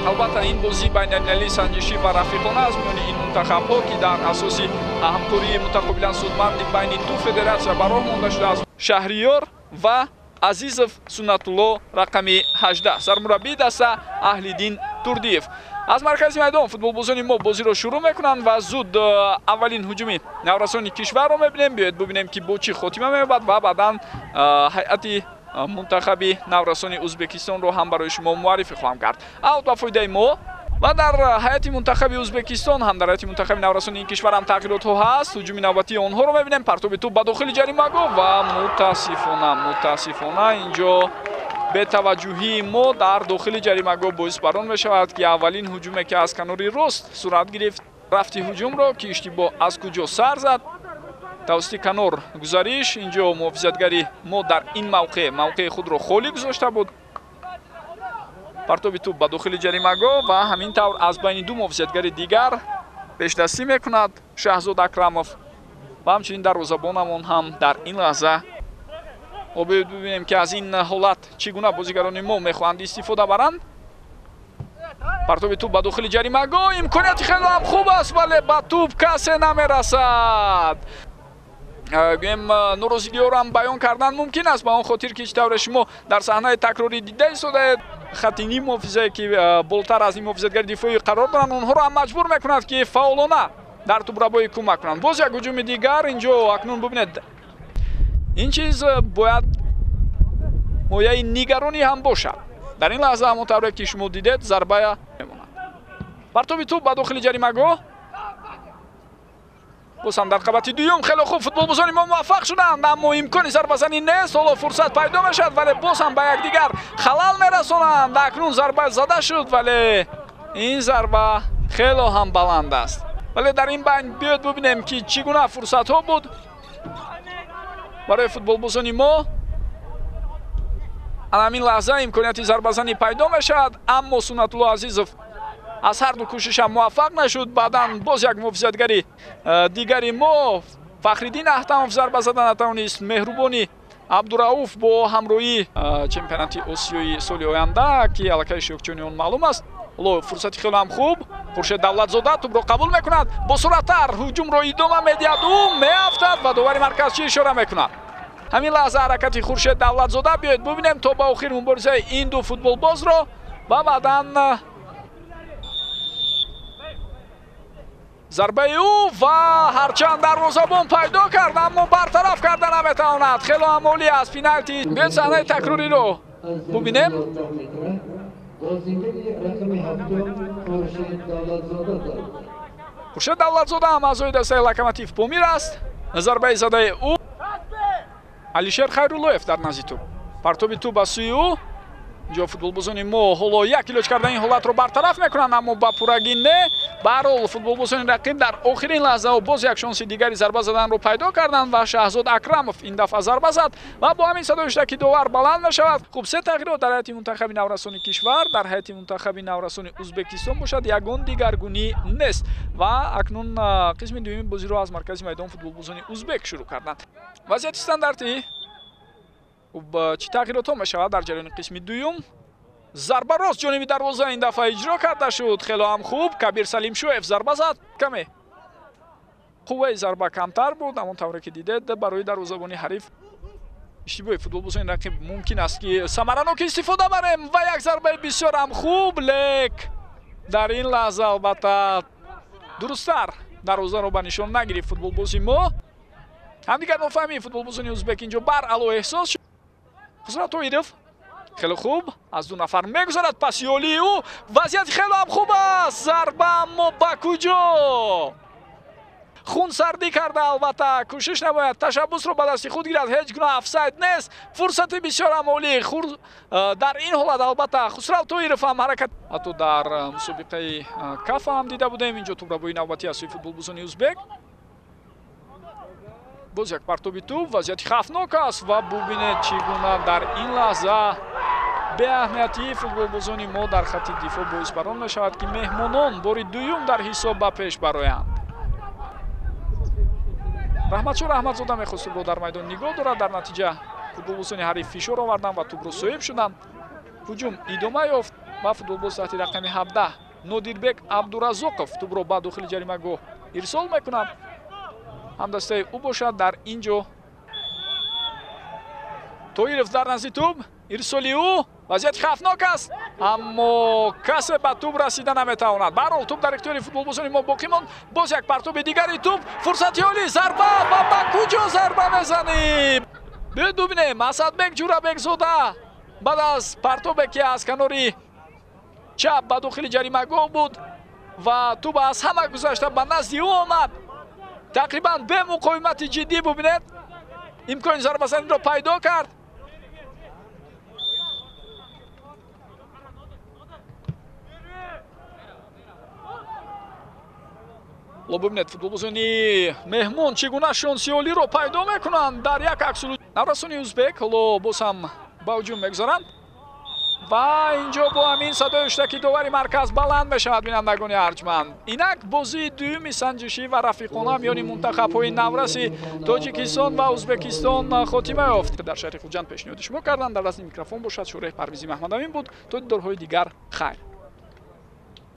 Албатта, ин бозии байналмилалии санҷишӣ ва рафиқона аз миёни ин мунтахабҳо, ки дар асоси ҳамкории мутақобилан судманди байни ду федератсия ба роҳ монда шудааст. Шаҳриёр ва Азизов Суннатулло рақами 18, сармураббии даста Аҳлиддин Турдиев. Аз маркази майдон футболбозони мо бозиро шурӯъ мекунанд ва зуд аввалин ҳуҷуми наврасони кишварро мебинем. Биёед бубинем, ки бо чӣ хотима меёбад ва баъдан ҳайати мунтахаби наврасони Ӯзбекистонро ҳам барои шумо муаррифӣ хоҳам кард. Аут ба фоидаи мо. Ва дар ҳайати мунтахаби Ӯзбекистон ҳам, дар ҳайати мунтахаби наврасони ин кишвар ҳам тағйиротҳо ҳаст. Ҳуҷуми навбатии онҳоро мебинем. Партоби тӯб ба дохили ҷаримагоҳ ва мутаассифона инҷо бетаваҷҷӯҳии мо дар дохили ҷаримагоҳ боис бар он мешавад, ки аввалин ҳуҷуме, ки аз канори рост сурат гирифт, рафти ҳуҷумро, ки иштибоҳ аз куҷо сар зад, тавассути канор гузариш. Инҷо муҳофизатгари мо дар ин мавқеи худро холӣ гузошта буд. Партоби тӯб ба дохили ҷаримагоҳ ва ҳамин тавр аз байни ду муҳофизатгари дигар пешдастӣ мекунад Шаҳзод Акрамов ва ҳамчунин дарвозабонамон ҳам дар ин лаҳза. Биёед бибинем, ки аз ин ҳолат чӣ гуна бозигарони мо мехоҳанд истифода баранд. Партоби тӯб ба дохили ҷаримагоҳ, имконияти хеле ҳам хуб аст, вале ба тӯб касе намерасад. Гӯем, норозигиҳоро ҳам баён кардан мумкин аст, ба он хотир ки чӣ тавре шумо дар саҳнаи такрорӣ дида истодаед, хати ним муҳофизае, ки болотар аз ним муҳофизатгари дифоӣ қарор доранд, онҳоро ҳам маҷбур мекунад, ки фаъолона дар тӯбрабоӣ кӯмак кунанд. Боз як ҳуҷуми дигар инҷо акнун бубинед, ин чиз бояд мояи нигаронӣ ҳам бошад. Дар ин лаҳза, ҳамон тавре ки шумо дидед, зарбая мемонад. Партоби тӯб ба дохили ҷаримагоҳ, боз ҳам дар қабати дуюм хеле хуб футболбозони мо муваффақ шуданд, аммо имкони зарбазанӣ нест. Ҳоло фурсат пайдо мешавад, вале боз ҳам ба якдигар халал мерасонанд. Акнун зарба зада шуд, вале ин зарба хело ҳам баланд аст. Вале дар ин байн биёед бубинем, ки чӣ гуна фурсатҳо буд барои футболбозони мо. Ана ҳамин лаҳза имконияти зарбазанӣ пайдо мешавад, аммо Суннатулло Азизов аз ҳар ду кӯшишам муваффақ нашуд. Баъдан боз як муҳофизатгари дигари мо Фахриддин Аҳтамов зарба зада натавонист. Меҳрубони Абдурауф бо ҳамроҳии чемпионати Осиёи соли оянда, ки аллакай иштирокчиёни он маълум аст. Ҳоло фурсати хеле ҳам хуб, Хуршед Давлатзода тӯбро қабул мекунад, бо суръаттар ҳуҷумро идома медиҳад, ӯ меафтад ва довари марказчӣ ишора мекунад. Ҳамин лаҳза ҳаракати Хуршед Давлатзода, биёед бубинем то ба охир муборизаи ин ду футболбозро ва баъдан зарбаи ӯ ва ҳарчанд дарвозабон пайдо кард, аммо бартараф карда наметавонад. Хело ҳам олӣ аст пеналти. Биёед саҳнаи такрориро бубинем. Хуршед Давлатзода ҳам аъзои дастаи Локомотив Помир аст. Зарбаи задаи ӯ Алишер Хайруллоев дар назди тӯб. Партоби тӯб ба сӯи ӯ. Инҷо футболбозони мо ҳоло як илоҷ карда ин ҳолатро бартараф мекунанд, аммо ба пуррагӣ не. Баҳрҳол футболбозони рақиб дар охирин лаҳзаҳо боз як шонси дигари зарба заданро пайдо карданд ва Шаҳзод Акрамов ин дафъа зарба зад ва бо ҳамин садои шуда, ки довар баланд мешавад. Хуб, се тағйирот дар ҳайати мунтахаби наврасони кишвар, дар ҳайати мунтахаби наврасони Ӯзбекистон бошад, ягон дигаргунӣ нест. Ва акнун қисми дуюми бозиро аз маркази майдон футболбозони ӯзбек шурӯъ карданд. Вазъияти стандартӣ. Хуб, чӣ тағйиротҳо мешавад дар ҷараёни қисми дуюм? Зарба рост ҷониби дарвоза ин дафъа иҷро карда шуд. Хело ҳам хуб, Кабир Салимшоев зарба зад. Каме қувваи зарба камтар буд, ҳамон тавре ки дидед, барои дарвозабони ҳариф иштибоҳи футболбозони рақиб мумкин аст, ки самаранок истифода барем ва як зарбаи бисёр ҳам хуб, лек дар ин лаҳза албатта дурусттар дарвозаро ба нишон нагирифт футболбози мо. Ҳамдигар нофаҳмии футболбозони ӯзбек инҷо баръало эҳсос шуд. Хусрав Тоиров хеле хуб аз ду нафар мегузарад, паси ёлии ӯ вазъияти хеле ҳам хуб аст. Зарба аммо ба куҷо? Хунсардӣ карда, албатта кӯшиш намояд ташаббусро ба дасти худ гирад. Ҳеҷ гуна офсайд нест, фурсати бисёр ҳам олӣ. Дар ин ҳолат албатта Хусрав Тоиров ҳам ҳаракат, ҳатто дар мусобиқаи кафа ҳам дида будем. Инҷо тӯбрабои навбатӣ аз сӯи футболбозони ӯзбек. Боз як партоби тӯб, вазъияти хавфнок аст ва бубинед, чӣ гуна дар ин лаҳза беаҳамиятии футболбозони мо дар хатти дифоъ боис бар он мешавад, ки меҳмонон бори дуюм дар ҳисоб ба пеш бароянд. Раҳматшо Раҳматзода мехост тӯбро дар майдон нигоҳ дорад, дар натиҷа футболбозони ҳариф фишор оварданд ва тӯбро соҳиб шуданд. Ҳуҷум идома ёфт. Ва футболбоз таҳти рақами 17 Нодирбек Абдуразоқов тӯбро ба дохили ҷаримагоҳ ирсол мекунад. Ҳамдастаи ӯ бошад дар ин ҷо Тоиров дар назди тӯб, ирсоли ӯ, вазъияти хавфнок аст, аммо касе ба тӯб расида наметавонад. Баҳрҳол тӯб дар ихтиёри футболбозони мо боқӣ монд. Боз як партоби дигари тӯб, фурсати олӣ, зарба ва ба куҷо зарба мезанӣ? Биёед бубинем. Асадбек Ҷурабекзода баъд аз партобе ки аз канори чап ба дохили ҷаримагоҳ буд ва тӯб аз ҳама гузашта ба назди ӯ омад, тақрибан бемуқовимати ҷиддӣ бубинед имкони зарбазаниро пайдо кард. Ҳоло бубинед футболбозони меҳмон чӣ гуна шонси олиро пайдо мекунанд дар як аксул. Наврасони узбек ҳоло боз ҳам ба ҳуҷум мегузаранд ва инҷо бо ҳамин садои ҳуштаки довари марказ баланд мешавад. Бинандагони арҷманд, инак бозии дуюми санҷишӣ ва рафиқона миёни мунтахабҳои навраси Тоҷикистон ва Узбекистон хотима ёфт. Дар шаҳри Хуҷанд пешниҳоди шумо карданд. Дар дасти микрофон бошад Шӯреҳ Парвизи Маҳмадамин буд. То дидорҳои дигар хайр.